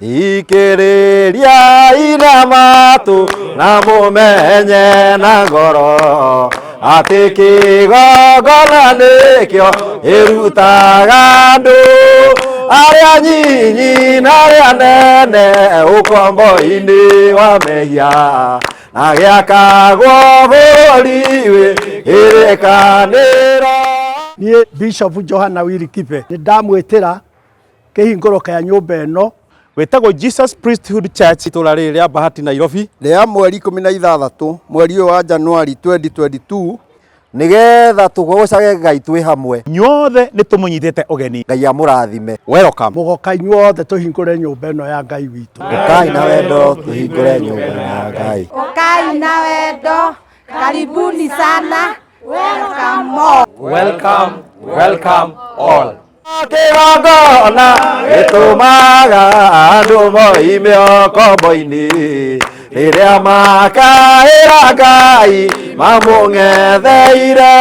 Ikĩrĩriai na matũ na mũmenye na ngoro atĩ kĩgongona nĩkĩo ĩrutaga andũ arĩa nyinyi na arĩa nene ũkombo-inĩ wa mehia na gĩakagwo bũrũri wĩ kĩrĩkanĩro. Niĩ Bishop Johana Willy Kibe nĩ ndamwĩtĩra kĩhingũro kĩa nyũmba ĩno. Wĩtagwo Jesus Priesthood Church. Itũra rĩrĩ rĩa Bahati Nairobi. Rĩa mweri 16 mweri ũyũ wa Januari 2022. Nĩgetha tũgocage Ngai twĩ hamwe. Inyuothe nĩ tũmũnyitĩte ũgeni. Ngai amũrathime. Welcome. Mũgoka inyuothe tũhingũre nyũmba ĩno ya Ngai witũ. Ũkai na wendo tũhingũre nyũmba ya Ngai. Ũkai na wendo, karibuni sana, welcome all. Welcome, welcome all. Kĩgongona gĩtũmaga andũ moime ũkombo-inĩ rĩrĩa makaĩra Ngai mamũng'etheire.